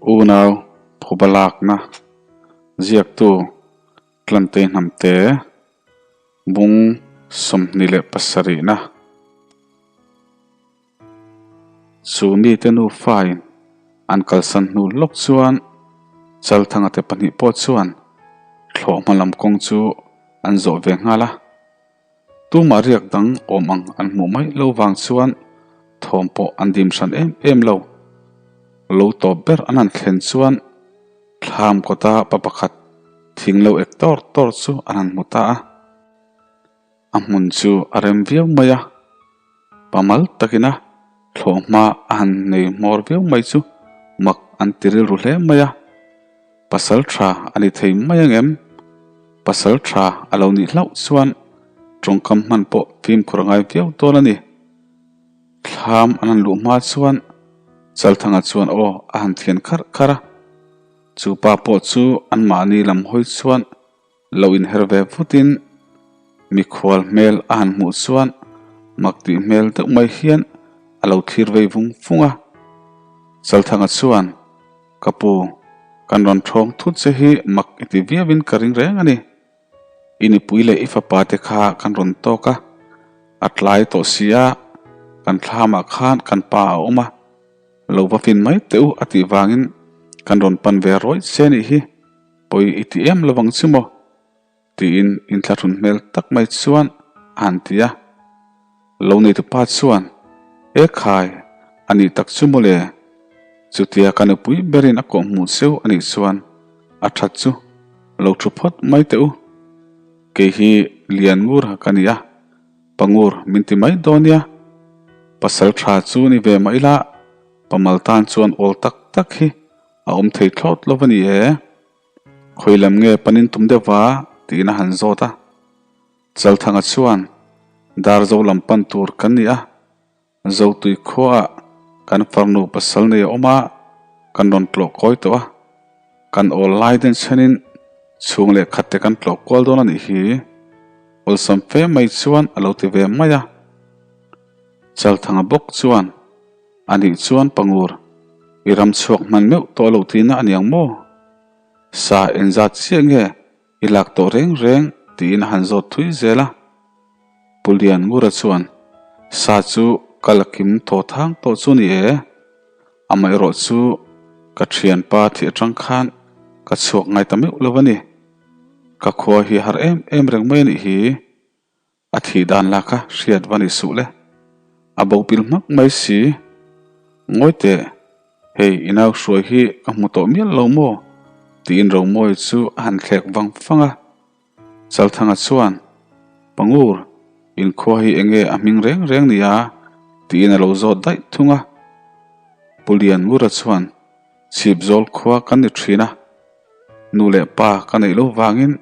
Unau phuba lakna ziaktu Tlantei Hnamte bung 27na Chu mite nufain an kalsan hnu lawk chuan Chalthanga te pahnih pawh chuan thlawhhma lam kawng chu an zawh ve nghal a. Tumah riak dang awm ang an hmuh mai lo vang chuan thawm pawh an dim hran em em lo. Lo tawp ber an han thlen chuan thlam kawta pa pakhat thing lo ek tawr tawr chu an han hmu ta a. A hmun chu a rem viau mai a, pa mal takina thlawh hma a han nei hmawr viau mai chu mak an ti rilru hle mai a. Pasal tha a ni thei mai ang em? Pasal tha a lo nih hlauh chuan tawngkam hman pawh fimkhur a ngai viau dawn a ni. Thlam an han luh hma chuan Chalthanga chuan aw a han thian kharh kharh a. Chu pa pawh chu anmahni lam hawi chuan lo inher ve vutin mikhual hmel a han hmuh chuan mak tih hmel deuh mai hian a lo thlir vei vung vung a. Chalthanga chuan, Ka pu, kan rawn thawng thut che hi mak i ti viauin ka ring reng a ni. I nipui leh i fapa te kha kan rawn tawk a, a tlai tawh si a, kan thlamah khan kan pa a awm a, lo va fin mai teh u a tih vangin kan rawn pan ve rawih che a nih hi. Pawi i ti em lo ang chu maw? tiin inthlahrun hmel tak mai chuan a han ti a. Lo neitu pa chuan, E khai, a nih tak chu maw le? Chutia ka nupui berin a kawh hmuh cheu a nih chuan a that chu lo thu phawt mai teh u. Kei hi Lian Ngur ka ni a, Pangur min ti mai dawn nia. Pasal tha chu ni ve mah ila, Pamal tan chuan awl tak tak hi A awm thei thlawt lo a ni e. Khawi lam nge panin tum deuh va? tiin a han zawt a. Chalthanga chuan, Darzo lam pan tur kan ni a, Zotui khuaah kan farnu pasal nei a awm a, kan rawn tlawh kawi tawh a. Kan awl lai den chhenin chhung leh khat te kan tlawh kual dawn a nih hi. Awlsam fe mai chuan a lo ti ve mai a. Chalthanga bawk chuan. A nih chuan Pangur, i ram chhuak hman meuh tawh lo tihna a niang maw? Sa engzat chiah nge i lak tawh reng reng tiin a han zawt thui zel a. Pu Lian Ngura chuan, Sa chu ka la kim thaw thang tawh chu ni e. Amaherawh chu ka thianpa thih atang khan ka chhuak ngai ta meuh lo a ni. Ka khua hi a har em em reng mai a nih hi. A thih dan la kha hriat va ni suh le. A bo pil hmak mai si. Ngawi teh, hei i nau hruai hi ka hmu tawh mial lo maw? tiin Romawi chu a han thlek vang vang a. Chalthanga chuan, Pangur, inkhua hi enge a hming reng reng nia? tiin a lo zawt daih thung a. Pu Lianngura chuan, Chhipzawl khua kan ni thin a. Nu leh pa ka neih lo vangin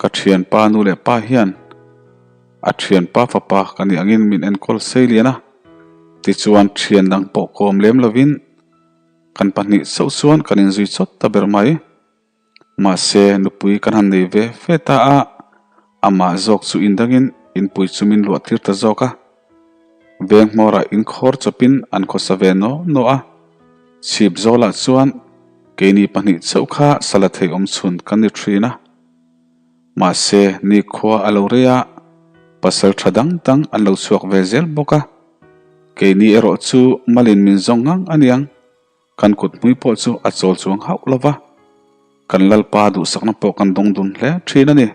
ka thianpa nu leh pa hian a thianpa fapa ka nih angin min enkawl sei lian a, tichuan thian dang pawh kawm lem lovin kan pahnih chauh chuan kan inzui chawt ta ber mai. Mahse nupui kan han nei ve ve ta a, amah zawk chu indangin inpui chu min luah tir ta zawk a. Veng hmawrah inkhawr chawpin an khawsa ve naw naw a, chhip zawlah chuan keini pahnih chauh kha sala thei awm chhun kan ni thin a. Mahse, nikhua a lo rei a, pasal tha dang dang an lo chhuak ve zel bawk a. Keini erawh chu malin min zawng ngang a niang. Kan kut hmui pawh chu a chawl chuang hauh lo va, kan Lalpa duhsakna pawh kan dawng dun hle thin a ni.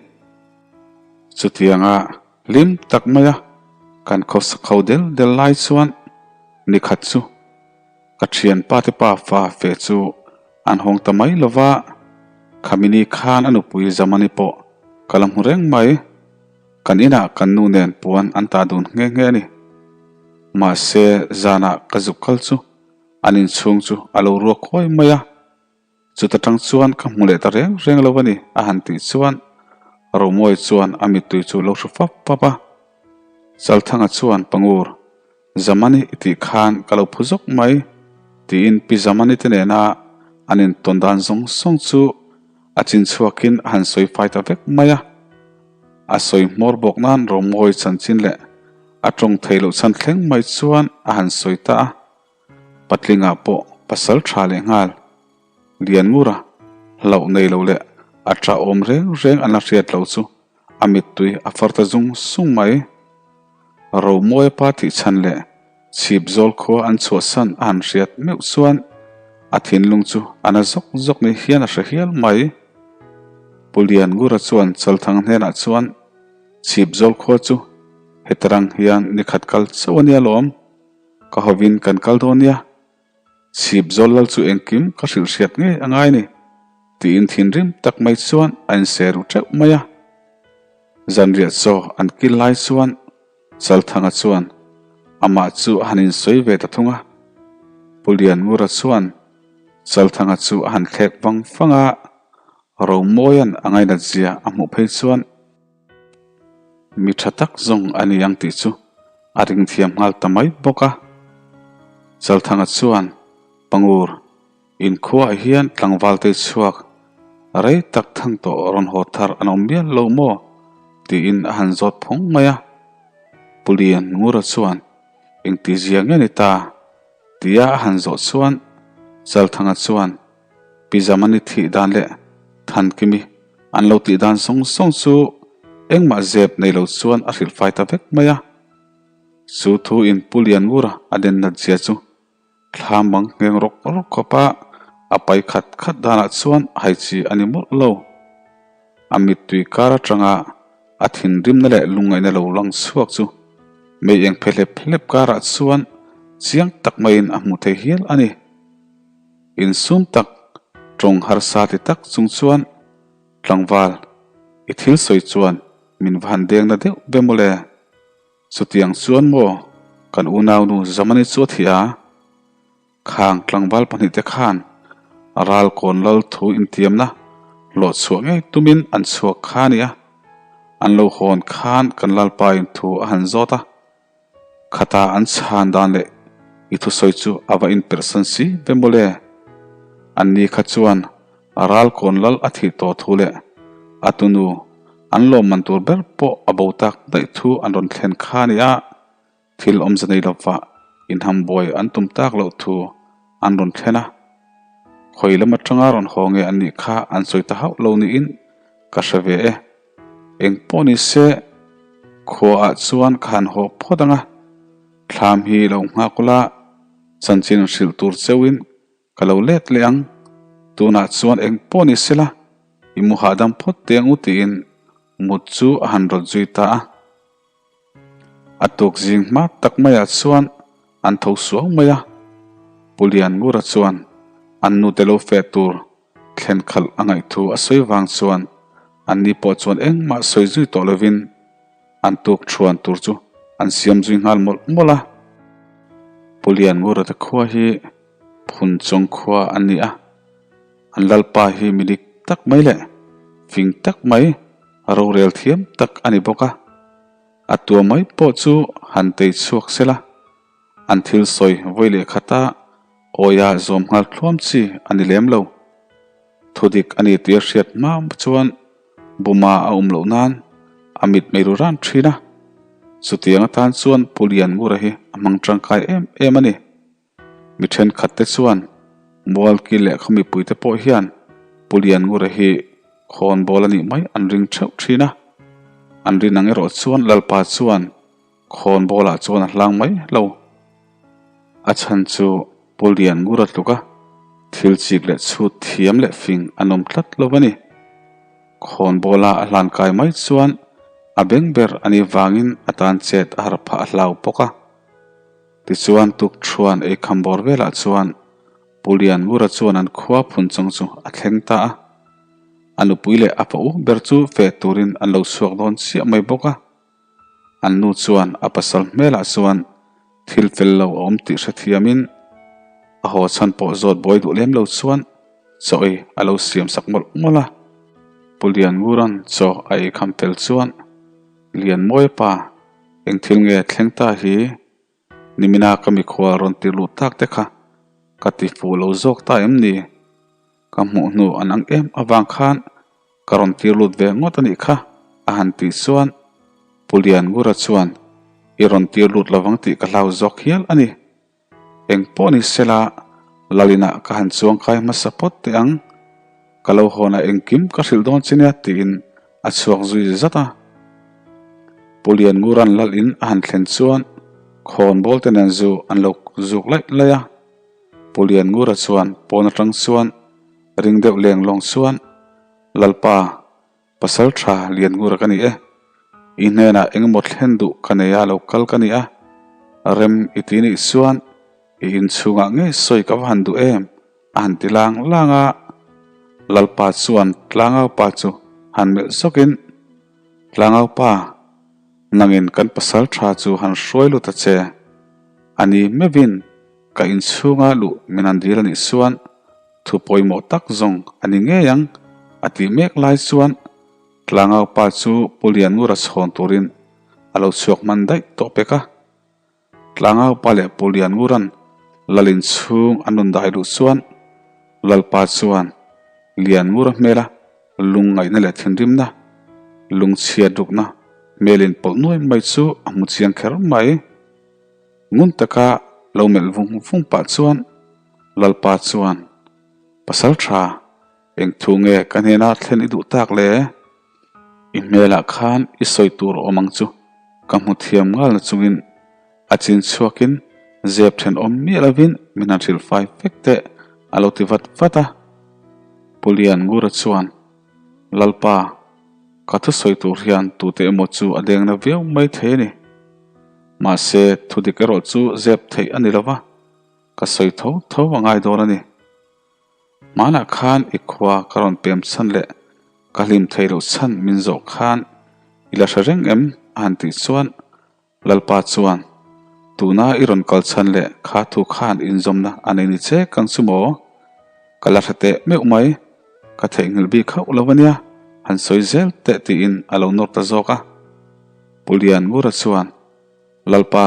Chutianga hlim tak maia kan khawsakho del del lai chuan nikhat chu ka thianpa te pa fa fe chu an hawng ta mai lo va, Khamini khan a nupui Zamani pawh ka la hmu reng mai. Kan inah kan nu nen puan an tah dun nghe nghe a ni. Mahse zanah ka zuk kal chu An inchhung chu a lo ruak huai mai a, chuta tang chuan ka hmu leh ta reng reng lo a ni, a han tih chuan Romawi chuan a mittui chu lo hru fap fap a. Chalthanga chuan, Pangur, Zamani i tih khan ka lo phu zawk mai, tiin Pi Zamani te nena an intawn dan zawng zawng chu a chin chhuakin a han sawi fai ta vek mai a. A sawi hmawr bawk nan Romawi chanchin leh a tawng thei loh chhan thleng mai chuan a han sawi ta a. Patlingah pawh pasal tha leh nghal. Lianngura hlauh nei lo leh a ṭah awm reng reng an la hriat loh chu a mittui a far ta zung zung mai. Romawia pa thih chhan leh chhip zawl khua an chhuahsan a han hriat meuh chuan a thinlung chu a na zawk zawk ni hian a hre hial mai. Pu Lianngura chuan Chalthang hnenah chuan chhip zawl khua chu hetarang hian nikhat kal chauh a nia lawm, ka hovin kan kal dawn nia. Chhip zawl lal chu engkim ka hrilh hriat ngei a ngai ni, tiin thinrim tak mai chuan a inse ruh teuh mai a. Zanriah chaw an kil lai chuan Chalthanga chuan amah chu a han insawi ve ta thung a. Pu Lianngura chuan Chalthanga chu a han thlek vang vang a, Romawia'n a ngainat zia a hmuh phei chuan, Mi tha tak zawng a ni ang tih chu a ring thiam nghal ta mai bawk a. Chalthanga chuan Pangur inkhuaah hian tlangval te chhuak rei tak thang tawh rawn haw thar an awm mial lo maw? tiin a han zawt phawng mai a. Pu Lian Ngura chuan engti zia nge ni ta? tia a han zawh chuan Chalthanga chuan Pi Zamani thih dan leh Thankimi an lo tih dan zawng zawng chu engmah zep nei lo chuan a hrilh fai ta vek mai a. Chu thu in Pu Lianngura a den nat zia chu thlam bang ngheng rawk rawk khawp a, a pai khat khat danah chuan hai chi a ni mawlh lo. A mittui kar atanga a thinrimna leh lungngaihna lo lang chhuak chu mei eng phe hlep hlep karah chuan chiang tak maiin a hmuh thei hial a ni. Insum tak, tawng harsa ti tak chung chuan, Tlangval, i thil sawi chuan min va han deng na deuh ve mawle. Chutiang chuan maw kan unaunu Zamani chu a thi a? Khang tlangval pahnihte khan ralkawn lal thu intiamna hlawh chhuah ngei tumin an chhuak kha a nia. An lo hawn khan kan lalpa in thu a han zawt a. Khata an chhan dan leh i thusawi chu a va inperhsan si ve mawle. Anni kha chuan ralkawn lal a thih tawh thu leh a tunu an lawmman tur ber pawh a bo tak daih thu an rawn thlen kha a ni a, thil awmze nei lova inhambuai an tum tak loh thu an rawn thlen a. Khawi lam atanga rawn haw nge an nih kha an sawi ta hauh lo niin ka hre ve e. Eng pawh ni se, khuaah chuan ka han haw phawt ang a, thlam hi lo nghak ula, chanchin hrilh tur cheuhin ka lo let leh ang. Tunah chuan eng pawh ni se la, i mu hahdam phawt teh ang u tiin mut chu a han rawt zui ta a. A tuk zing hma tak maiah chuan an tho suau mai a, Pu Lianngura chuan an nute lo feh tur thlen khalh a ngaih thu a sawi vang chuan anni pawh chuan engmah sawi zui tawh lovin an tuk thuan tur chu an siam zui nghal mawlh mawlh a. Pu Lianngura te khua hi Phunchawng khua an ni a, an lalpa hi mi dik tak mai leh fing tak mai rorel thiam tak a ni bawk a, a tua mai pawh chu han tei chhuak sela, an thil sawi vawi leh khata awia zawm nghal thluam chi a ni lem lo. Thudik a ni tih a hriat hma chuan Buma a awm loh nan a mit mei ru ran thin a, chutiang atan chuan Pu Lianngura hi a hmang tangkai em em a ni. Mi thenkhat te chuan Mualki leh khaw mipui te pawh hian Pu Lianngura hi khawnbawl a nih mai an ring theuh thin a. An rin ang erawh chuan Lalpa chuan khawnbawl ah chuan a hlang mai lo. A chhan chu Pu Lianngura tluka thil chik leh chhut thiam leh fing an awm tlat lo a ni. Khawnbawl a a hlan kai mai chuan a beng ber a nih vangin a tan chet a har phah a hlau bawk a. Tichuan tukṭhuan eikham bawr velah chuan Pu Lianngura chuan an khua phun chawng chu a thleng ta a. A nupui leh a pa u ber chu feh turin an lo chhuak dawn chiah mai bawk a. An nu chuan a pasal hmelah chuan thil fel lo a awm tih hrethiamin a haw chhan pawh zawt buai duh lem lo chuan chaw ei a lo siam sak mawlh mawlh a. Pu Lianngura'n chaw a eikham fel chuan Lianmawia pa Eng thil nge thleng ta hi? Nimina ka mikhual rawn tir luh tak te kha ka ti fuh lo zawk ta em ni? Ka hmuh hnu an ang em avang khan ka rawn tir lut ve ngawt a nih kha a han tih chuan Pu Lianngura chuan i rawn tir lut lovang tih ka hlau zawk hial a ni. Eng pawh ni sela. Lalinah ka han chuang kai hmasa phawt teh ang. Ka lo hawnah engkim ka hrilh dawn che nia tiin a chhuak zui zat a. Pu Lianngura'n lal in a han thlen chuan khawnbawl te nen zu an lo zuk laih laih a. Pu Lianngura chuan pawn atang chuan ring deuh leng lawng chuan, Lalpa, Pasal tha Lianngura ka ni e. I hnenah engemaw thlen duh ka nei a lo kal ka ni a. Rem i ti nih chuan i inchhungah ngei sawi ka va han duh em? A han ti lang lang a, Lalpa chuan Tlangaupa chu han melh zawkin, Tlangaupa, nangin kan pasal tha chu han hruai lut a che. A ni meuhin ka inchhunga luh min han dil a nih chuan thu pawimawh tak zawng a ni ngei ang a tih mek lai chuan Tlangaupa chu Pu Lianngura chhawn turin a lo chhuak hman daih tawh pek a. Tlangaupa leh Pu Lianngura'n Lalin chhung an rawn dai luh chuan Lalpa chuan Lianngura hmela lungngaihna leh thinrimna, lungchhiat rukna hmelin pawlh nuai mai chu a hmu chiang kher mai. Ngun taka lo melh vung vung pah chuan Lalpa chuan, Pasal tha, eng thu nge ka hnena thlen i duh tak le? I hmelah khan i sawi tur awm ang chu ka hmu thiam ngal na chungin a chin chhuakin zep thenawm miah lovin min han hrilh fai vek teh a lo ti vat vat a. Pu Lianngura chuan, Lalpa, ka thusawi tur hian tute emaw chu a deng na viau mai thei a ni. Mahse, thudik erawh chu zep theih a ni lo va, ka sawi tho tho a ngai dawn a ni. Hmanah khan i khua ka rawn pem chhan leh ka hlim thei loh chhan min zawh khan i la hre reng em? a han tih chuan Lalpa chuan, Tuna i rawn kal chhan leh kha thu khan inzawmna a nei ni che kang chu maw? Ka la hre teh meuh mai, ka theihnghilh bik hauh lo a nia, han sawi zel teh tiin a lo nawr ta zawk a. Pu Lianngura chuan, Lalpa,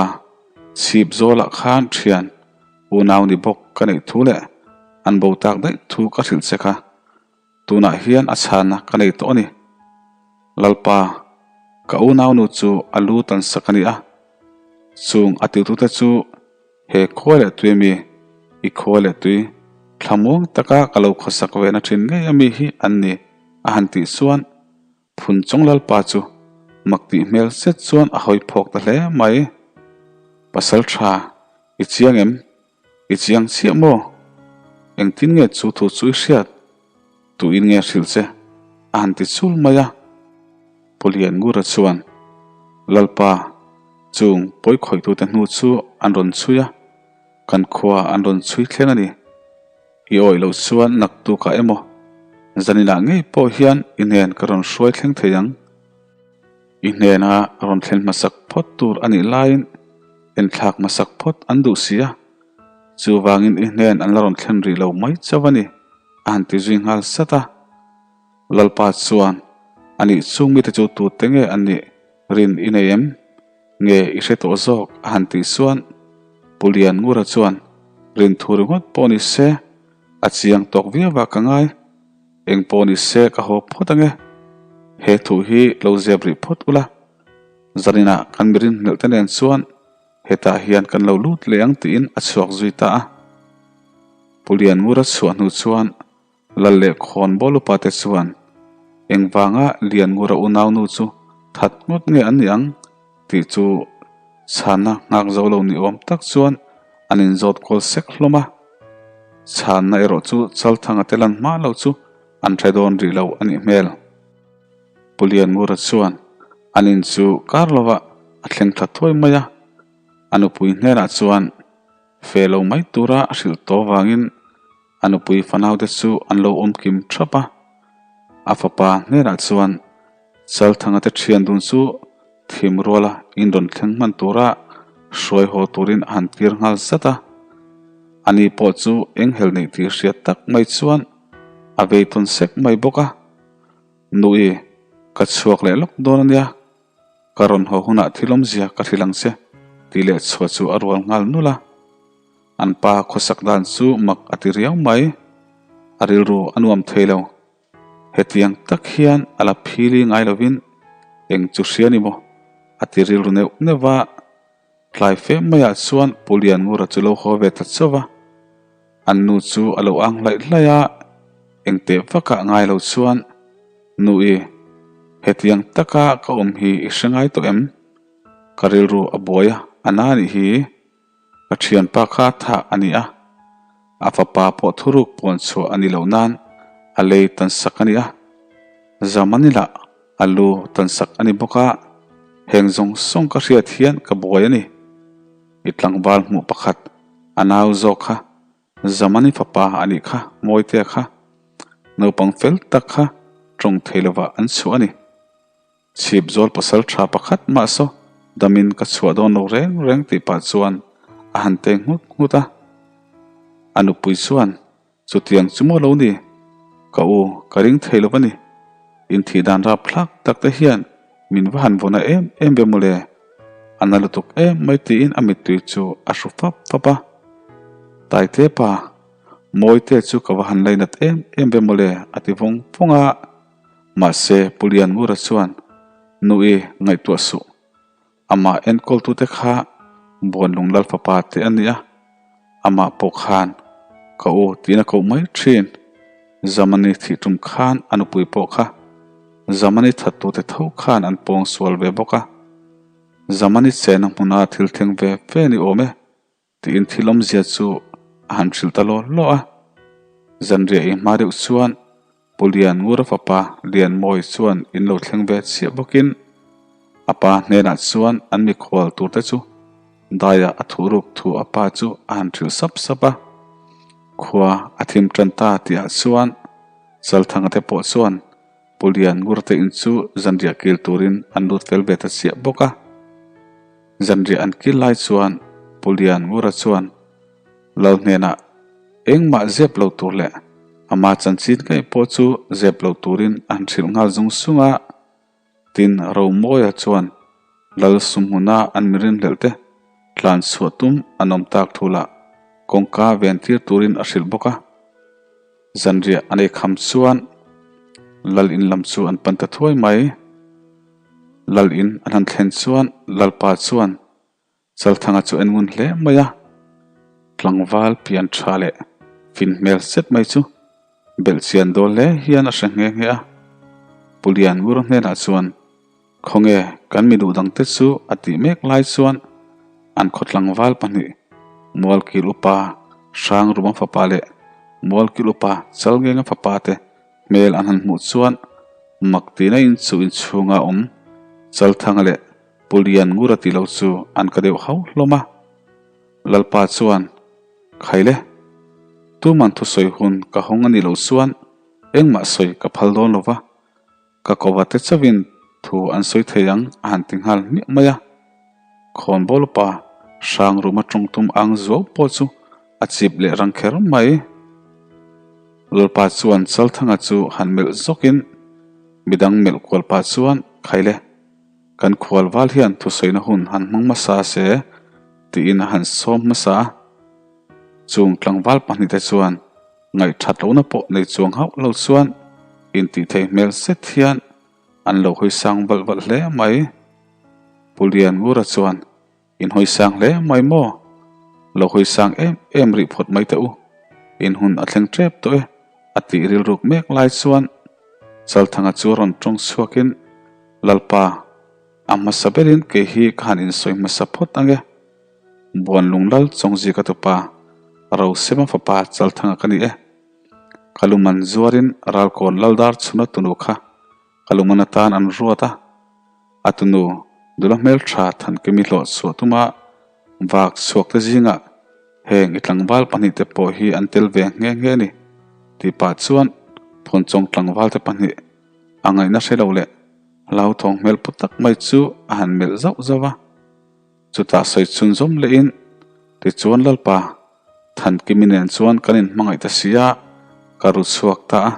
chhip zawlah khan thian unau ni bawk ka neih thu leh an bo tak daih thu ka hrilh che kha. Tunah hian a chhanna ka nei tawh a ni. Lalpa, ka unaunu chu a lu tan sak a ni a. Chung a titute chu he khua leh tui ami, i khua leh tui thlamuang taka ka lo khawsak ve na thin ngei ami hi an ni a han tih chuan Phun chawng Lalpa chu mak tih hmel zet chuan a hawi phawk ta hle mai. Pasal tha, i chiang em? I chiang chiah maw? Engtin nge chu thu chu i hriat? Tuin nge hrilh che? A han ti chul mai a. Pu Lianngura chuan, Lalpa, chung pawikhawitute hnu chu an rawn chhui a, kan khua an rawn chhui thleng a ni. I awih loh chuan naktukah emaw, zaninah ngei pawh hian i hnen ka rawn hruai thleng thei ang. I hnena rawn thlen hmasak phawt tur a nih laiin enthlak hmasak phawt an duh si a, chuvangin i hnen an la rawn thlen rih lo mai chauh a ni, a han ti zui nghal sat a. Lalpa chuan, Anih chung mite chu tute nge an nih rin i nei em? Nge i hre tawh zawk? a han tih chuan Pu Lianngura chuan, Rin thu ringawt pawh ni se, a chiang tawk viau a ka ngai. Eng pawh ni se ka haw phawt ange. He thu hi lo zep rih phawt ula. Zaninah kan mirin hmelh te nen chuan hetah hian kan lo lut leh ang tiin a chhuak zui ta a. Pu Lianngura chhuah hnu chuan Lal leh khawnbawl upa te chuan engvanga Lianngura unaunu chu that ngawt nge an nih ang tih chu chhanna nghak zo lo ni awm tak chuan an inzawt kual sek hlawm a. Chhanna erawh chu Chalthanga te lan hma loh chu an hre dawn rih lo a nih hmel. Pu Lianngura chuan an in chu kar lovah a thleng tha thuai mai a, a nupui hnenah chuan fe lo mai tura a hrilh tawh vangin A nupui fanaute chu an lo awm kim thap a, a fapa hnenah chuan Chalthanga te thian dun chu thim ruala in rawn thleng hman tura hruai haw turin a han tir nghal zat a. Ani pawh chu eng hel neih tih hriat tak mai chuan a vei tawn sek mai bawk a, Nui, ka chhuak leh lawk dawn a nia, ka rawn haw hunah thil awmzia ka hrilh ang che, tih leh chhuah chu a rual nghal nulh a. An pa khawsak dan chu mak a ti riau mai. A rilru a nuam thei lo. Hetiang tak hian a la phili ngai lovin eng chu hria ni maw? A ti rilru neuh neuh va. Tlai fe maiah chuan Pu Lianngura chu lo haw ve ta chauh va. An nu chu a lo ang hlaih hlaih a, engteh vakah ngai lo chuan, Nu-i, hetiang taka ka awm hi i hre ngai tawh em? Ka rilru a buai a, a na nih hi. Ka thianpa kha thah a ni a, a fapa pawh thuruk puan chhuah a ni loh nan a lei tan sak a ni a, Zamani lah a lu tan sak a ni bawk a, heng zawng zawng ka hriat hian ka buai a ni. I tlangval hmuh pakhat a nau zawk kha Zamani fapa a nih kha, Mawitea kha naupang fel tak kha tawng thei lovah an chhuah a ni. Chhip zawl pasal tha pakhat mah saw damin ka chhuah dawn lo reng reng tih pah chuan a han te nghut nghut a. A nupui chuan, Chutiang chu maw lo ni? Ka u, ka ring thei lo va ni. Inthih dan rap thlak tak te hian min va han vawna em em ve mawle. A na lutuk em mai tiin a mittui chu a hru fap fap a. Taite pa, Mawite chu ka va han lainat em em ve mawle a ti vawng vawng a. Mahse, Pu Lianngura chuan, Nui, ngaihtuah suh. Amah enkawltute kha Buanlung Lal fapa te a ni a, amah pawh khan ka u tiin a koh mai thin. Zamani thih tum khan a nupui pawh kha Zamani thattute tho khan an pawng sual ve bawk a. Zamani chena hmuna thil thleng ve ve ni awm e. Tiin thil awmzia chu a han hrilh ta law law a. Zanriah i hma deuh chuan Pu Lian Ngura fapa Lianmawi chuan in lo thleng ve chiah bawkin a pa hnenah chuan an mikhual turte chu daiah a thuruk thu a pa chu a han hrilh sap sap a. Khua a thim tan ta tihah chuan Chalthanga te pawh chuan Pu Lian Ngurte in chu zanriah kil turin an lut fel ve ta chiah bawk a. Zanriah an kil lai chuan Pu Lian Ngura chuan Lal hnenah engmah zep lo tur leh ama chanchin ngei pawh chu zep lo turin an hrilh nghal zung sung a. Tin, Romawia chuan Lal sumhmuna an mi rinhlelh te tlan chhuah tum an awm tak thu lah kawngka ven tir turin a hrilh bawk a. Zanriah an ei kham chuan Lal in lam chu an pan ta thuai mai. Lal in an han thlen chuan Lalpa chuan Chalthanga chu en ngun hle mai a, tlangval pian tha leh fin hmel set mai chu belh chian dawl hle hian a hre nghe nghe a. Pu Lianngura hnenah chuan Khawnge kan mi duh dangte chu a tih mek lai chuan an khaw tlangval pahnih Mualkil upa Hrangruma fapa leh Mualkil upa Chalngenga fapa te hmel an han hmuh chuan mak tihna in chu inchhunga awm Chalthanga leh Pu Lianngura tih lo chu an ka deuh hauh hlawm a. Lalpa chuan, Khaile, tuman thusawi hun ka hawng a nih loh chuan engmah sawi ka phal dawn lo va, Ka kova te chauhin thu an sawi thei ang a han ti nghal hmiah mai a. Khawnbawl pa hrang ruma tawng tum ang zuau pawh chu a chip leh rang kher mai. Lalpa chuan Chalthanga chu han melh zawkin midang melh kual pah chuan Khaile, kan khual val hian thusawina hun han hmang hmasa se tiin a han sawm hmasa a. Chung tlangval pahnihte chuan Ngaihthat lohna pawh nei chuang hauh lo chuan intih thei hmel zet hian an lo hawi sang valh valh hle mai. Pu Lianngura chuan, In hawi sang hle mai maw? Lo hawi sang em em rih phawt mai teh u. In hun a thleng tep tawh e, a tih rilruk mek lai chuan Chalthanga chu a rawn tawng chhuakin, Lalpa, a hmasa berin kei hi ka han insawi hmasa phawt ange. Buanlung lal Chawngzika tupa Rosema fapa Chalthanga ka ni e. Ka luman zuarin Ralkawn Laldar chhuna tunu kha ka luman atan an ruat a. A tunu nula hmeltha Thankimi hlawh chhuah tuma vak chhuak te zingah heng i tlangval pahnihte pawh hi an tel ve nghe nghe a ni tih pah chuan Phunchawng tlangvalte pahnih a ngaihna hre lo leh hlauthawng hmel pu tak mai chu a han melh zauh zauh a. Chutah sawi chhun zawm lehin, Tichuan Lalpa, Thankimi nen chuan kan inhmangaih ta si a, ka ru chhuak ta a.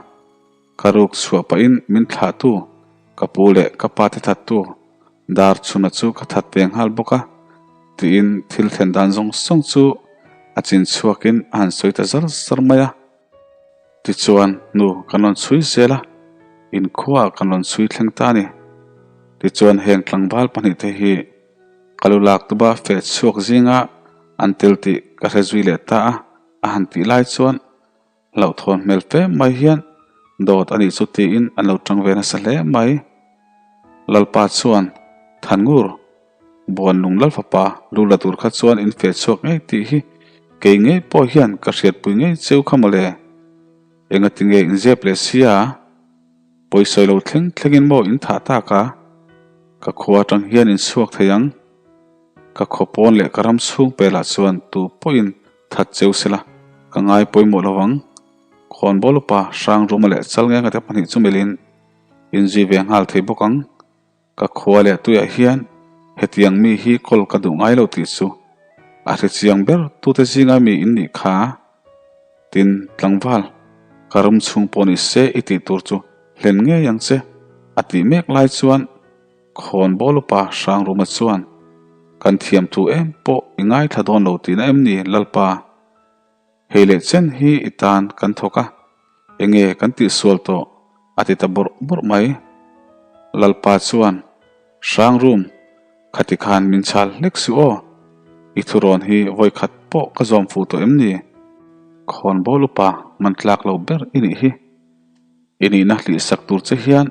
Ka ruk chhuah pahin min thlahtu, ka pu leh ka pa te thattu, dar chhuna chu ka that ve nghal bawk a, tiin thil thlen dan zawng zawng chu a chin chhuakin a han sawi ta zar zar mai a. Tichuan hnu kan rawn chhui zel a, inkhuaah kan rawn chhui thleng ta a ni. Tichuan heng tlangval pahnihte hi ka lu lak tuba feh chhuak zinga an tel tih ka hre zui leh ta a. a han tih lai chuan hlauhthawn hmel fe mai hian dawt a nih chu tiin an lo tang ve nasa hle mai. Lalpa chuan Thangur, Buanlung Lalfapa lu la tur kha chuan in feh chhuak ngei tih hi kei ngei pawh hian ka hriatpui ngei cheu kha mawle. Engati nge in zep leh sia? Pawisawi lo thleng thlengin maw in thah tak a? Ka khua atang hian in chhuak thei ang. Ka khaw pawn leh ka ram chhung pelah chuan tu pawhin that cheu sela ka ngai pawimawh lo ang. Khawnbawl upa Hrangruma leh Chalngenga te pahnih chu melhin inzui ve nghal thei bawk ang. Ka khua leh tuiah hian hetiang mi hi kawl ka duh ngai lo tih chu a hre chiang ber tute zinga mi in nih kha. Tin, tlangval, ka rum chhung pawh ni se i tih tur chu hlen ngei ang che, a tih mek lai chuan Khawnbawl upa Hrangruma chuan, Kan thiam thu em pawh i ngaithla dawn lo tihna em ni, Lalpa? Hei leh chen hi i tan kan thawk a, enge kan tihsual tawh a ti ta bawrh bawrh mai. Lalpa chuan, Hrang room, khati khan min chhal hlek suh aw, i thurawn hi vawi khat pawh ka zawm fuh tawh em ni? Khawnbawl upa man tlak lo ber i nih hi. I nihna hlihsak tur che hian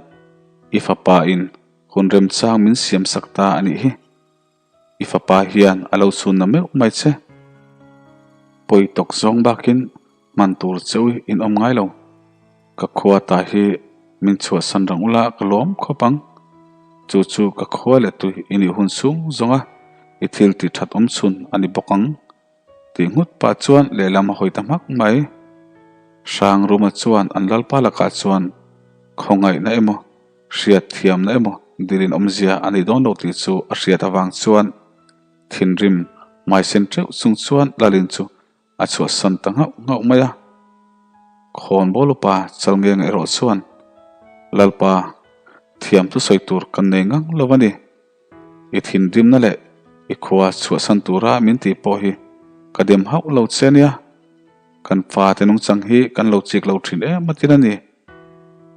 i fapa in hun remchang min siamsak ta a nih hi. I fapa hian a lo chhunna meuh mai che. Pawi tawk zawng bakin hman tur cheu in awm ngai lo. Ka khua ta hi min chhuahsan rang ula ka lawm khawp ang. Chu chu ka khua leh tui i nih hun chhung zawnga i thil tih that awm chhun a ni bawk ang. Tih nghut pah chuan lehlam a hawi ta hmak mai. Hrangruma chuan an lalpa lakah chuan khawngaihna emaw Hriat thiamna emaw dilin awmzia a nei dawn lo tih chu a hriat avang chuan thinrim hmaisen teuh chung chuan Lalin chu a chhuahsan ta nghauh nghauh mai a. Khawnbawl upa Chalngeng erawh chuan, Lalpa, thiam chu sawi tur kan nei ngang lo a ni. I thinrimna leh i khua chhuahsan tura min tih pawh hi ka dem hauh lo che nia. Kan fate nungchang hi kan lo chik lo thin em atin a ni.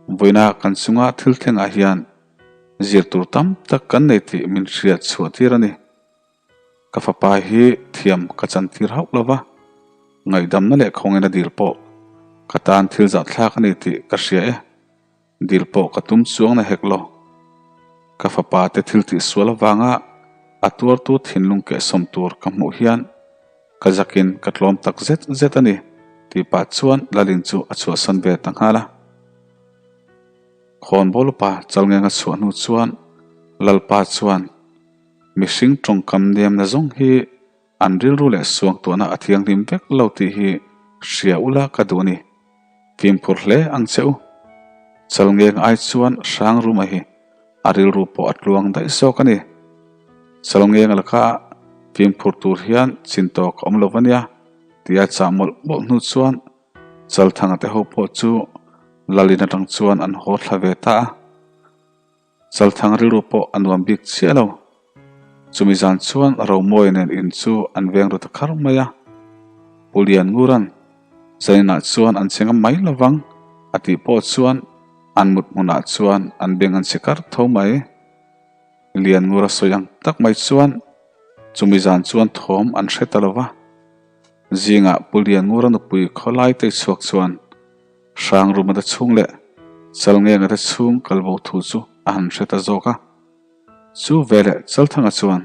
Vawiina kan chunga thil thlengah hian zir tur tam tak kan nei tih min hriat chhuah tir a ni. Ka fapa hi thiam ka chan tir hauh lo va, ngaihdamna leh khawngin a dil pawh ka tan thil zahthlak a ni tih ka hria e. Dil pawh ka tum chuang na hek lo. Ka fapa te thil tih sual avanga a tuartu thinlung kehsawm tur ka hmuh hian ka zakin ka tlawm tak zet zet a ni tih pah chuan Lalin chu a chhuahsan ve ta nghal a. Khawnbawl upa Chalngenga chhuah hnu chuan Lalpa chuan mihring tawngkam nemna zawng hi An rilru leh suangtuahna a thianghlim vek lo tih hi hria ula ka duh a ni. Fimkhur hle ang che u. Chalngeng ai chuan hrang ruma hi a rilru pawh a tluang daih zawk a ni. Chalngeng laka fimkhur tur hian chin tawk a awm lo va nia tia chah mawlh mawlh hnu chuan Chalthanga te ho pawh chu Lalin atang chuan an haw thla ve ta a. Chalthang rilru pawh a nuam bik chiah lo. Chumi zan chuan Romawi nen in chu an veng ru ta khar mai a. Pu Lianngura'n zaninah chuan an che ngam mai lovang a tih pawh chuan an mut hmunah chuan an beng an che kar tho mai. Lianngura sawi ang tak mai chuan chumi zan chuan thawm an hre ta lo va. Zingah Pu Lianngura nupui khawlai te chhuak chuan Hrangruma te chhung leh Chalngenga te chhung kalbo thu chu a han hre ta zawk a. Chu veleh Chalthanga chuan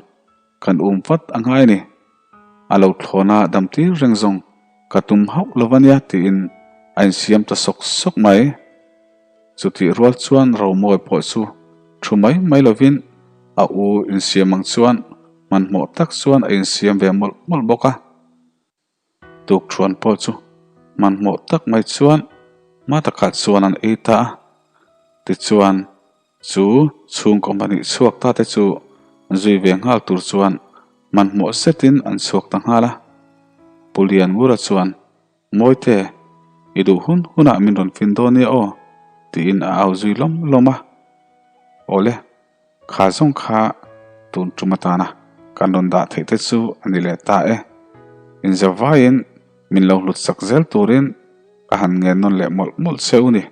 kan um vat a ngai a ni. A lo thlawna dam tir reng zawng ka tum hauh lo va nia tiin a insiam ta sawk sawk mai. Chutih rual chuan Romawi pawh chu thu mai mai lovin a u insiam ang chuan hmanhmawh tak chuan a insiam ve mawlh mawlh bawk a. Tukṭhuan pawh chu hmanhmawh tak mai chuan hma takah chuan an ei ta a. Tichuan, chu chhungkaw pahnih chhuak ta te chu zui ve nghal tur chuan hmanhmawh zetin an chhuak ta nghal a. Pu Lianngura chuan, Mawite, i duh hun hunah min rawn fin dawn nia aw, tiin a au zui lawm lawm a. Awle. Kha zawng kha tun tum atana kan rawn dah theih te chu a ni leh ta e. Inzavaiin min lo hlut sak zel turin ka han ngen nawn leh mawlh mawlh che u ni.